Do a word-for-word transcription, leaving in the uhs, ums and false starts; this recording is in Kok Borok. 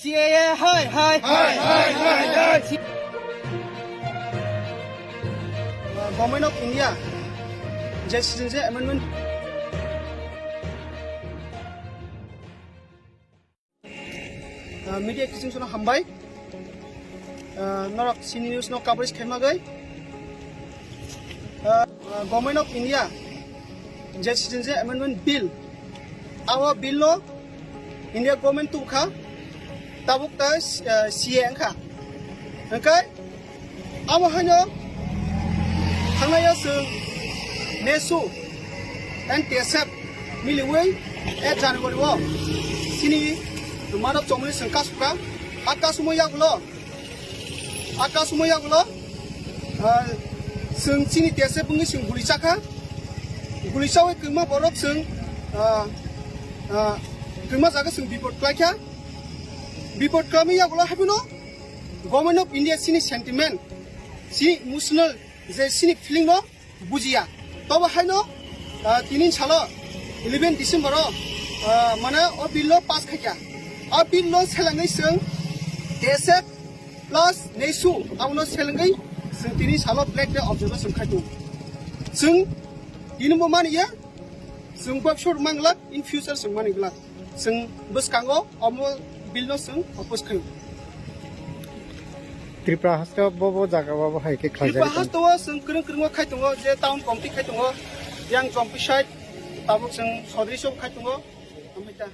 C A A hai hai. Hai, hai, hai, hai. Uh, Government of India, J C J Amendment. Uh, media kiching sono hambai. Uh, norok sini news no coverage khaima gai. Uh, uh, Government of India, J C J Amendment Bill. Abo bill no India government tubkha, tabuk ta, uh, C A wngkha. Hwnkhe abo haino thangnai o chwng nesu and T S F miliwi eight January o chini mano chomni chwng kasukha. A kasumo yagulo, a kasumo yagulo, ah, chwng chini T S F wngwi chwng guli chakha. Guli chawi kwma borok chwng, ah, ah, kwma jaga chwng bipot klaikha. Bipot klamwi yagulo haibino Government of India chini sentiment, chini emotional, je chini feeling no bujiya. Tobo haino, ah, tini salo eleven December o, ah, mane o bill no pass khaikha. O bill no selengwi chwng T S F plus nesu abono selengwi chwng tini salo black day observation khai tongo. Chwng tini bo maniya, chwng bobsor manglak, in future chwng maniglak. Chwng bwskango omo bill no chwng oppose khaio. Tripura haste bo bo jaga bo hai khe Tripura khlaijak. Haste o chwng kwrwng kwrwng o khai tongo, je town committee khai tongo, yang Jompi side, tabuk chwng sodri sok khai tongo, amai ta.